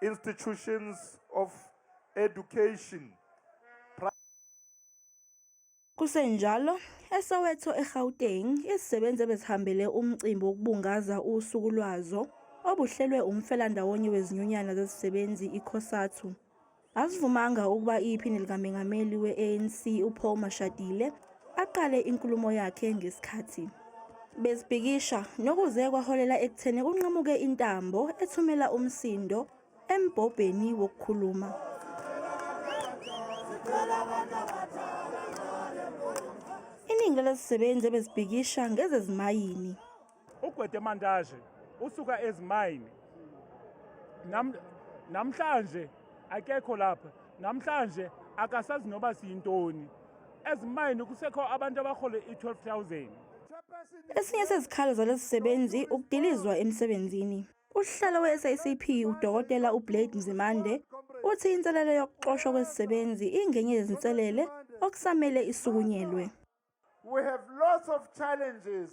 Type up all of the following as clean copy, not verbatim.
institutions of education. Kusenjalo, eSoweto eGauteng, izisebenzi ebezihambele umcimbi wokubungaza usuku lwazo obuhlelwe umfelandawonye wezinyunyana zezisebenzi iCosatu, azivumanga ukuba iphini likamengameli we-ANC uPaul Mashatile aqale inkulumo yakhe ngesikhathi. Bezibhikisha nokuze kwaholela ekutheni kunqamuke intambo ethumela umsindo embhobheni wokukhuluma. Iningi lalezisebenzi ebezibhikisha ngezezimayini. UGwede Mantashe usuka ezimayini. Namhlanje akekho lapha. Namhlanje akasazi noba siyintoni. Ezimayini kusekho abantu abarhole i-12,000. Esinye sezikhalo zalezi zisebenzi ukudilizwa emsebenzini. Usihlalo we-SACP uDokotela uBlade Nzimande uthi inselele yokuxoshwa kwezisebenzi ingenye yezinselele okusamele isukunyelwe. We have lots of challenges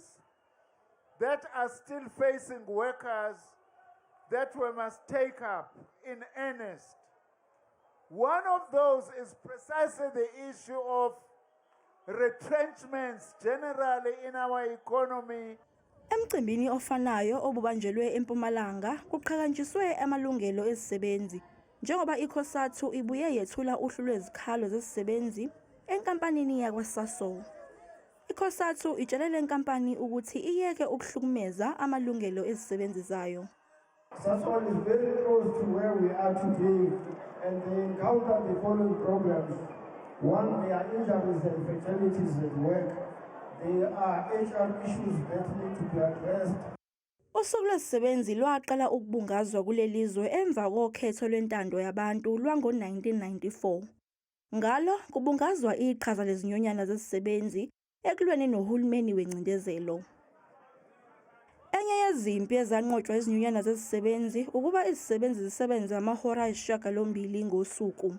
that are still facing workers that we must take up in earnest. One of those is precisely the issue of retrenchments generally in our economy. Emcimbini ofanayo obubanjelwe eMpumalanga kuqhakanjiswe amalungelo ezisebenzi njengoba iCosatu ibuye yethula uhlu lwezikhalo zezisebenzi enkampanini yakwaSasol. ICosatu itshele le nkampani ukuthi iyeke ukuhlukumeza amalungelo ezisebenzi zayo. Sasol is very close to where we are today and they encounter the following problems. One, there are injuries and fatalities at work. There are HR issues that need to be addressed. Usuku lwezisebenzi lwaqala ukubungazwa kuleli zwe emva kokhetho lwentando yabantu lwango-1994. Ngalo kubungazwa iqhaza lezinyunyana zezisebenzi ekulweni nohulumeni wengcindezelo. Enye yezimpi ezanqotshwa izinyunyana zezisebenzi ukuba izisebenzi zisebenze amahora ayisishiyagalombili ngosuku.